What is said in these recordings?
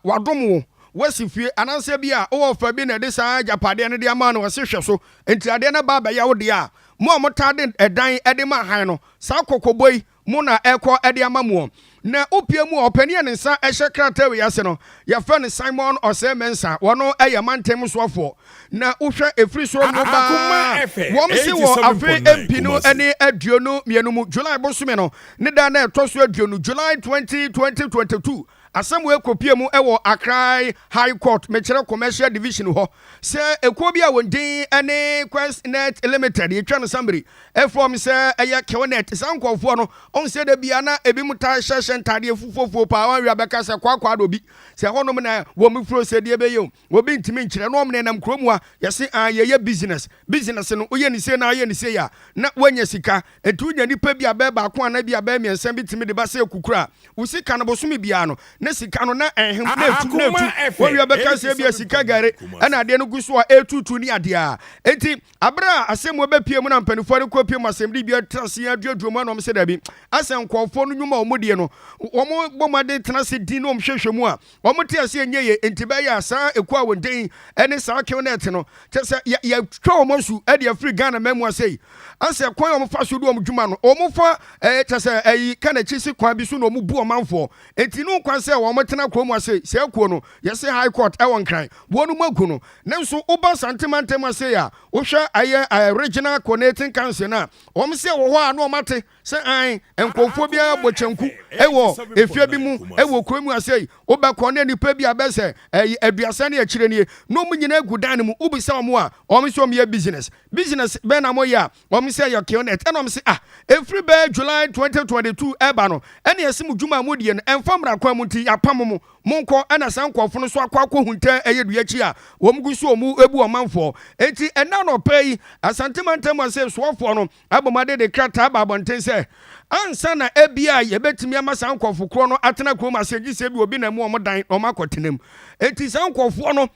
Wadom wo, woasi fie, anaasɛ ebia wowɔ ɔfa bi na ɛde saa agyapadeɛ no de ama wo na wɔse hwɛ so, enti adeɛ no ba abɛyɛ wo dea a, mo a motaa de ɛdan de ma hann no, saa kɔkɔbɔ yi mo na ɛrekɔ de ama moɔ. Na wopue mu a, ɔpanin a ne nsa hyɛ krataa wei ase no, yɛfrɛ no Simon Osei Mensah, ɔno yɛ mantam soafoɔ. Na wohwɛ ɛfiri soro no ba a, wɔn se wɔ afe mpenu ne 22 mu, July bosome no ne da na ɛtɔ so 20, July 20, 2022, Asɛm wei kɔpue mu wɔ Accra High Court, mekyerɛ Commercial Division hɔ, sɛ ekuo bi a wɔn din ne Questnet Limited, yɛtwa no summary from sɛ ɛyɛ Qnet, saa nkurɔfoɔ no, ɔhu sɛ da biara na ebinom taa hyɛhyɛ ntaadeɛ fufuofuo paa, wɔn awie abɛka sɛ kwaakwaado obi, sɛ ɛhɔnom na wɔn furo sɛ deɛ ɛbɛyɛ o, obi ntumi nkyerɛ, na wɔn nenam kurom a, yɛse ah yɛyɛ business, business no woyɛ ne sei na woyɛ ne sei a, na woanya sika, enti wonya nipa bi a bɛyɛ baako anaa bi a bɛyɛ mmiɛnsa bi tumi de ba sɛ kukuru a, Wo sika no bosome biara no na sika no na ɛnhem na etu na etu. Wɔwia bɛka sɛ ebia sika gari ɛna adeɛ no gu so a ɛretutu ne adeɛ a. Enti abere a asɛm bɛpie mu na mpanimfoɔ no kɔpie mu asɛmdibea tena ase aduadua mu ɛna wɔn sɛ dabi asɛ nkurɔfoɔ no nnwuma a wɔn die no wɔn bɔ mmɔden tena ase din na wɔn hwehwɛ mu a wɔn te ase ɛnyɛ yie nti bɛyɛ a saa ekuo a wɔn din ɛne saa Qnet no kyɛ sɛ yɛtwa wɔn asu ɛde afiri Ghana man mu ase yi asɛ kwan a wɔn fa so di wɔn dwuma no wɔn fa ɛɛ kyɛ sɛ ɛyi ka n'akyi si kwan bi so na wɔn bu ɔmanfoɔ nti no kwan sɛ wɔn tena kurom ase sɛ ekuo no yɛse High Court ɛwɔ Nkran wɔn mu agu no ne nso woba Asante mantam ase a wohwɛ ɛyɛ ɛɛ Regional Coordinating Council no a wɔn sɛ wɔ hɔ a na wɔn ate Sɛ ae, nkurɔfoɔ biara bɔ kyanku wɔ efie bi mu wɔ kuro mu ase yi, wobɛkɔ na nnipa bi a bɛyɛ sɛ ɛyɛ 30 ne akyire nie, na wɔn nyinaa gu dan no mu, wobisa wɔn a, wɔn nso wɔn yɛ business. Business bɛn na moyɛ a, wɔn sɛ yɛ Qnet, ɛna wɔn se ah, ɛfiri bɛyɛ July 2022 ɛreba no, ɛna yɛse mo dwuma a modie no, ɛmfa mmara kwan mu nti yɛapamo mo, monkɔ, ɛna saa nkurɔfoɔ no nso akɔ akɔhunta ɛyɛ dua akyi a wɔn gu so wɔn bu ɔmanfoɔ. Enti ɛnnɛ anɔpa yi, Asante mantam ase soafoɔ no, abɔ mmɔden de krataa aba abɔnten sɛ ansa na ebia yɛbɛtumi ama saa nkurɔfo korɔ no atena kurom ase gye sɛ bi obi na ɛmu wɔn dan na wɔn akɔtena mu. Enti saa nkurɔfoɔ no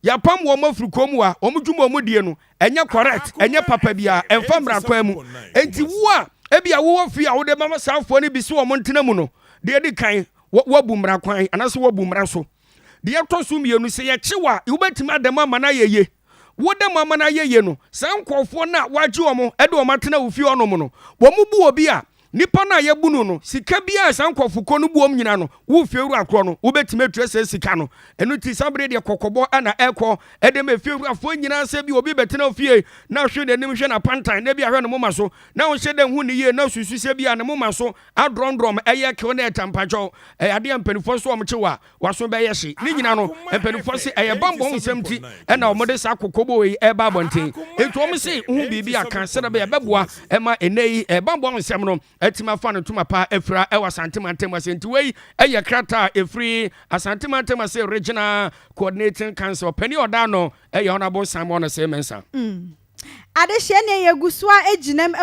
yɛapam wɔn afiri kurom a wɔn dwuma wɔn die no ɛnyɛ correct, ɛnyɛ papa biara, ɛmfa mmara kwan mu. Enti wo a ebia wowɔ fie a wode bɛma saa afoɔ no bi sɛ wɔn ntena mu no, deɛ edi kan woabu mmara kwan anaasɛ woabu mmara so. Deɛ ɛtɔ so mmienu, sɛ yɛkye wo a, wobɛtumi ada mu ama no ayɛ yie. Woda mu ama no ayɛ yie no, saa nkurɔfoɔ no a woagye wɔn de wɔn atena wo fie hɔnom no, wɔbu obi a, nipa no a yɛabu no no, sika biara a saa nkurɔfokuo no bu wɔn nyinaa no, wo fiewura korɔ no, wobɛtumi atua saa sika no. Ɛno nti, saa berɛ yi deɛ kɔkɔbɔ na ɛrekɔ de ma efiewurafoɔ nyinaa sɛ bi obi bɛtena wo fie na hwɛ n'anim, hwɛ n'apantan, na bi ahwɛ ne moma so, na wonhyɛ da nhu no yie, na susu sɛ bi a ne moma so adrɔmdrɔm, ɛyɛ kew na ɛta mpakyɛw, ɛyɛ adeɛ a mpanimfoɔ nso wɔn kye wo a, W'aso bɛyɛ hye. Ne nyina no, mpanimfoɔ se ɛyɛ bammɔ ho nsɛm nti na wɔde saa kɔkɔbɔ yi reba abɔnten. Enti wɔn se wohu biribi a ka sɛdeɛ ɛbɛyɛ ɛbɛboa ma ɛnnɛ yi bammɔ ho nsɛm no atumi afa no ntoma pa afira wɔ Asante mantam ase. Enti wei yɛ krataa a ɛfiri Asante mantam ase Regional Coordinating Council panin a ɔda ano yɛ Honourable Simon Osei Mensah. Adehyeɛ neɛ yɛgu so ara gyinam wɔ.